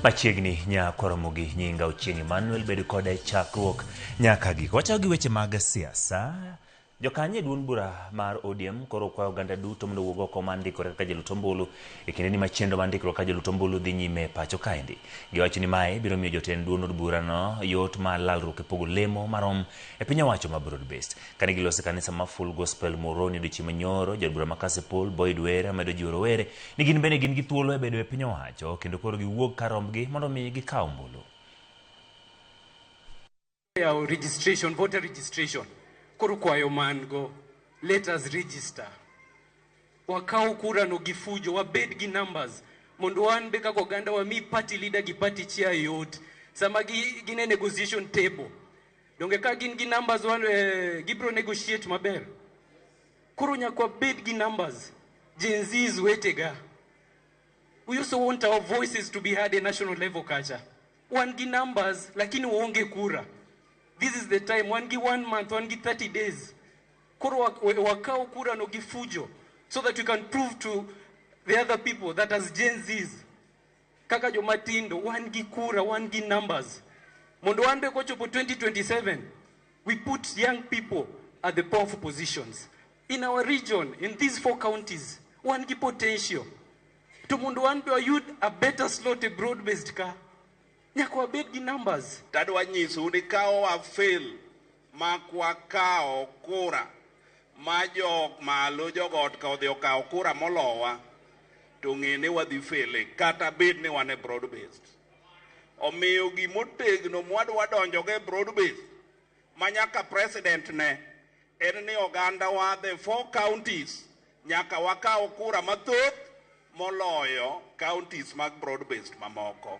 Machiegni nyakoromogi nyinga Ochieng' Emmanuel bed kode chakruok nyaka giko. Wachako gi weche mag siasa. Jokanyo e duond bura mar ODM koro kwayo oganda duto mondo owuog oko mar ndikore kaka jolut ombulu e kindeni ma chenro mar ndikruok kaka jolut ombulu dhi nyime e pacho kaendi. Giwacho ni mae biro miyo jotend duond od burano yot mar lalruok e pogo lemo marom e piny owacho ma broad based. Kane giloso e kanisa ma Full Gospel Muhoroni odiochieng' manyoro, jaod bura ma Kasipul, Boyd Were medo jiwo rowere ni gin bende gin gi thuolo e bedo e piny owacho kendo koro giwuog kar rombgi mondo mi gikaw ombulu. Yawo registration, voter registration. Koro kwayo man go, let us register. Wakaw kura no gi fujo, wabed gi numbers mondo wan be kaka oganda wami party leader gi party chair yot sama gi, gin e negotiation table. Donge ka gin gi numbers wan, gibro negotiate maber. Koro nyaka wabed gi numbers. Gen Zs wetega. We also want our voices to be heard at national level kacha. Wan gi numbers lakini waonge kura. This is the time, wan gi one month, wan gi 30 days. Koro wakaw kura no gi fujo so that we can prove to the other people that as Gen Zs, kaka jomatindo, wan gi kura, wan gi numbers. Mondo wan be kochopo 2027, we put young people at the powerful positions. In our region, in these four counties, wan gi potential. To mondo wan be wayud a better slot e broad-based ka, nyaka wabed gi numbers. Tadwa nyisou ni ka wa fail mak wakawo kura ma jok malo jogot ka odhi okawo kura molowa to ng'e ni wadhi fail kata bed ni wan e broad based. Omiyo gimotegno mwadwa donjogo e broad based ma nyaka president ne en ni oganda wa the four counties nyaka wakaw kura mathoth moloyo counties mag broad based mamoko.